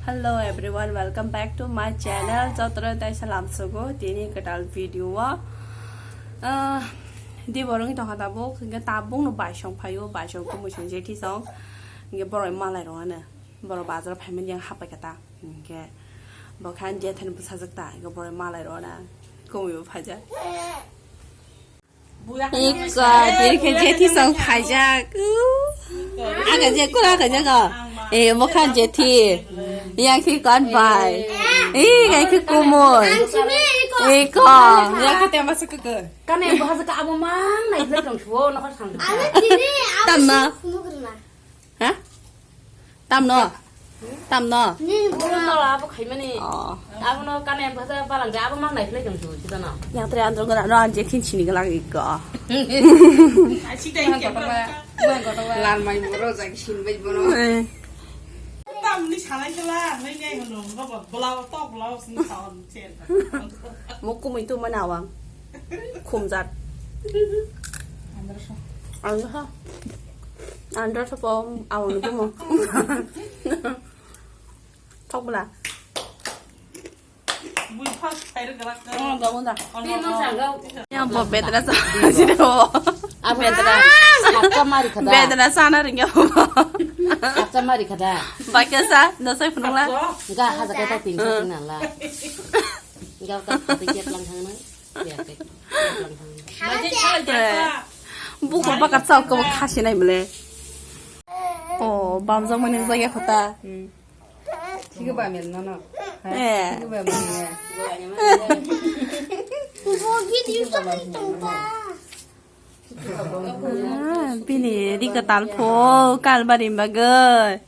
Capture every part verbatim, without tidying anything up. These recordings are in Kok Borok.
Hello everyone, welcome back to my channel. Jotono tai salam sugo tini kwtal video o. Ah, di borong tongkha tabuk, hingke tabuk no baisong phaio, baisong kumui song jethi song. Hingke borok malai rok ano, borok bazar phaimani yang hapai kata. Hingke bo khan jethani bwsajak ta, hingke borok malai rok ano kumui bo phaijak. Iko, diri khe jethi song phaijak. Aga je, kula aga je go. Eh, mokhan jethi. Yang khi kon bai. Eh, yang khi kumoi. Iko, yang khi tema se keke. Kane bo haja ka abo mang nai le tong suo no ka sang. Tamma. Ha? Tamno? Tamno? Ni Abo no abo khaimani. Oh. Abo no kane bhaja balang ja abo mang nai khlai jong chu chidano. Yang tre andro gana no anje thin chini gala iko. Asi dai ke ba. Lar mai moro jai sin bai bono. Eh. Tamni salai kala nai nai hono ngo ba bla tok bla sin saon chen. Mo kumui tu mana awang. Khumjak. Andro so. Andro so. Andro so po awang tu mo. Thok bla. Bui phak khair galak. Oh, da bunda. Yang bo bedra sa. Sini bo. Bedra. Sakka mari khada. Bedra sana ringya. Sakka mari khada. Bakya sa, no sai phunung la. Ga haja kata ting sa ting nang la. Ga ka kata kiat lang thang na. Kiat lang thang. Buku bakar sa ko khasi nai mele. Oh, bamjak mani jagya khata. Thik ba mel no no. Eh. Thik ba mel ya. Bo video sa tong ta. Ah, bini ri kwtal pho, kal bari bagwi.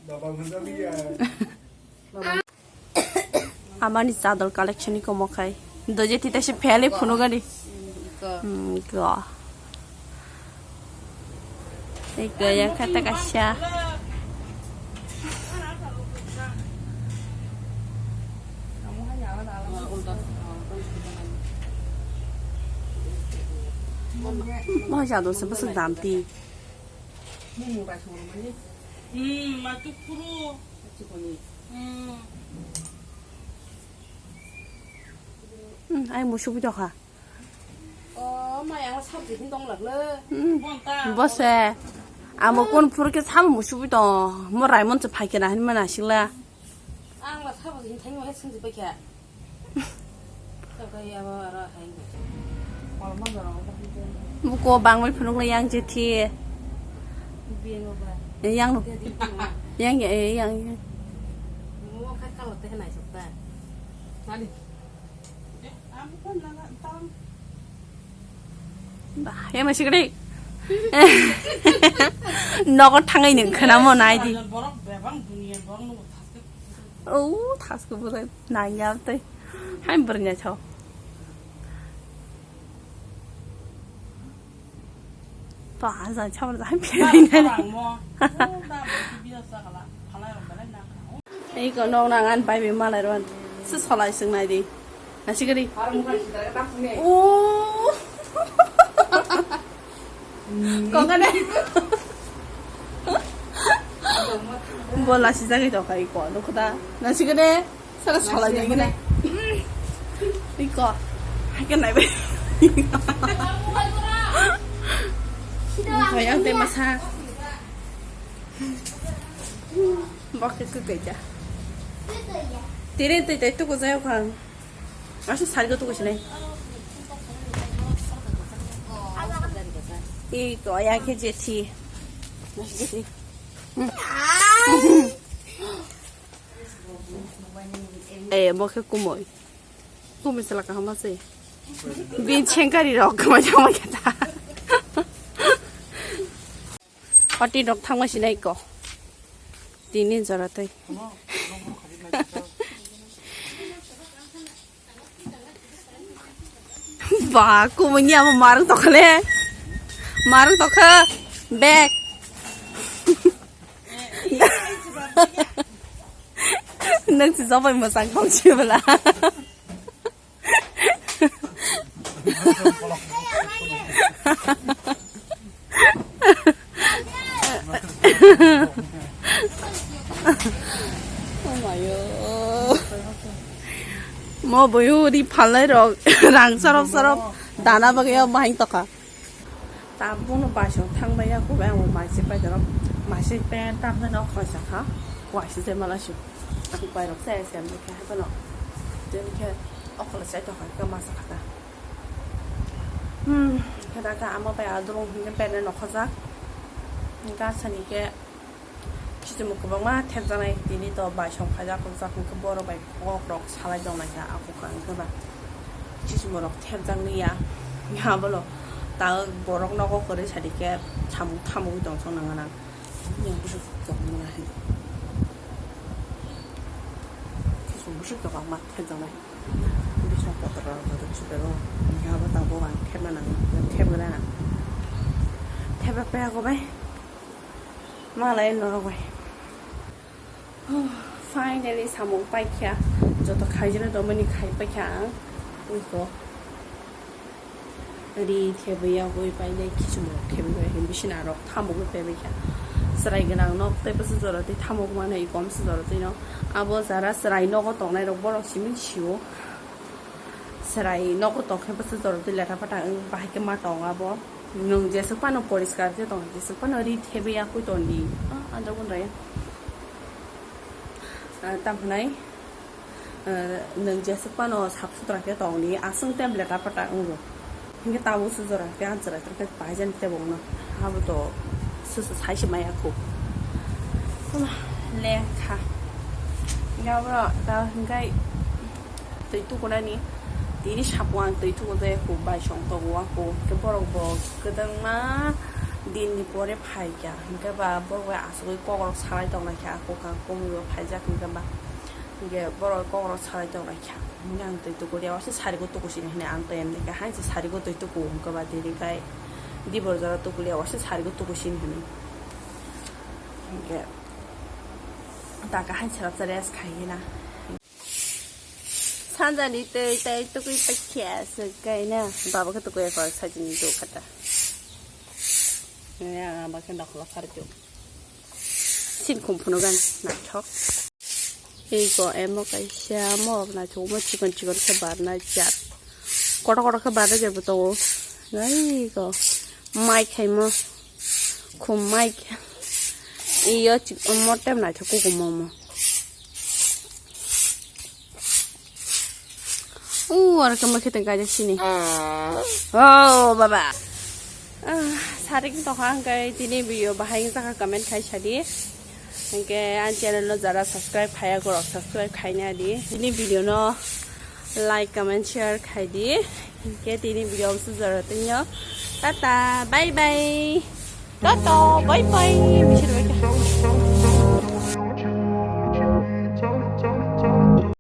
Amani chador collection ni komo khai. Doje tita se phele phunu gani. Hmm, go. Ego ya kata kasya. Mo jado se bwswk dam ti. Hmm, ma tu kuru. Hmm. Hmm, ai musubi tokha. Oh, ma yang sabji hin dong lak le. Hmm. Bose. Amo kon phuru ke sam musubi tong. Mo Raimon se phai kena hin mana sila. Ang la sabji hin thang ma sing ji bai kha. Buko bangwi phunukla yang jethi. Yang no. Yang, eh, yang, yang. Bah, yang masih gede. Nogo thangai nung khana mo nai di. Oh, thaske bwrwi nangya tei. Hai bwrwini chao. To, ha, jang chao, hai bwrwini nai. Ei ko nok nang an bai bi malai ron. Se solai sung nai di. Nasi gari. Oh. Kok ada? Bola si jagai to kai ko, lo kota. Nasi gari. Sara solai jagai na. Iko. Hai kan nai be. Bayang te masa. Bak ke ke ja. Tire te te tu ko jayo kan. Asuk sari ko tu ko sini. Ih, to ya ke jethi. Jethi. Eh, bo ke kumoi. Kumoi sala kaham ase. Bin chengkari rok kumoi jama kata. Oti rok thangma sinai ko. Tini jora tei. Ba, kumui ni amo marung tokha le. Marung tokha. Bag. Nang si jobai masang kong si bela. Mayo. Mo boyo di phalai rok rang sarap sarap dana bagwi o bahai tokha. Tabukno baisong thangbai ya kubai ang maise pai dorok maise pen tamjani okholai sakha kuaisa se mala su ang pai rok se se mekhe haibano tini khe okholai sai tokha khe masa khata. Hmm, khe da khe ama bai adulong hinkhe penne nokhajak. Hinkhe asani khe kichimo kwbangma thepjaknai tini to baisong phaijak rwjak hinkhe borok bai kok rok salai tongnai kha akukha hinkhe ba kichimo rok thepjakliya. Abono ta borok nogo kwrwi sadi khe thamuk thamugwi tongthok nangana. Yang bwswk tongmani. Khasung bwswk kwbangma thepjaknai. Bwswk kotor rok rok chibero. Yang abo tabuk ang thepna nang, thepgwna nang. Thepra paya ko bai. Malai norok bai. Finally samung paikha. Joto khaijana domani khai paikha ang. Ui ko. Ri thebwi yagwi painai kichimo thebwi bai hinwi bisina rok thamukgwi pebwi kha. Chwrai gwnang nok tei bwswk jora twi thamuk mano i kom se jora twi no. Abo jara chwrai nogo tongnai rok borok simi sio. Chwrai nogo tongkhe bwswk jora twi leta pata wng bahai khe ma tong abo. Nwng jeswk phano poriskar khe tong jeswk phano ri thebwi yagwi tong di. Ah, andro gundaya. Ah, tamo hinai. Eh, nwng jeswk phano sap sutra khe tongdi, aswk tablet apata wngo. Hinkhe tabuk se jora khe ah jora khe paijani tebokno. Abo to susu sai se maya khu. Lekha. Hinkhe abo ta hinkhe twi tukunani. Tini sapo ang twi tuku jaya khu bai song tongo aku. Hinkhe borok bo kwdangma dinni pore phaikha. Hinkhe ba borok bai asugwi kokrok salai tongnaikha aku kha komwi bo phaijak hinkhe ba. Hinkhe borok kokrok salai tongnaikha. Hinkhe ang twi tukuliya waisa sarigo tukusini hinwi ang twi emnikha hainse sarigo twi tuku hinkhe ba tini khai dibor jora tukuliya waisa sarigo tukusini hinwi. Hinkhe taka hainse rok rest khai hina. Sanjani twi tei tukui paikha se kaina. Baba khe tukui ekho sajini do khata. Ya, baba khe nokhla pharju. Sin khum phunukgani naithok. Ego emo kaisa mo naithok mo chikon chikon khe barnai jak. Kotor kotor khe barnai jak bo tongo. Ego mai khaimo khum mai khe. Iyo chik mo tem naithok kukumo mo. Uh, aro khe mokhe tong kaijak sini. Oh, baba. Ah, sarik tokha hwnkhe tini video bahai wngjakha comment khai sadi. Hwnkhe ani channel no jara subscribe khaya gorok subscribe khaina di. Tini video no like, comment, share khai di. Hwnkhe tini video amsu jora tino. Tata, bye bye. Tata, bye bye. Bisir bye.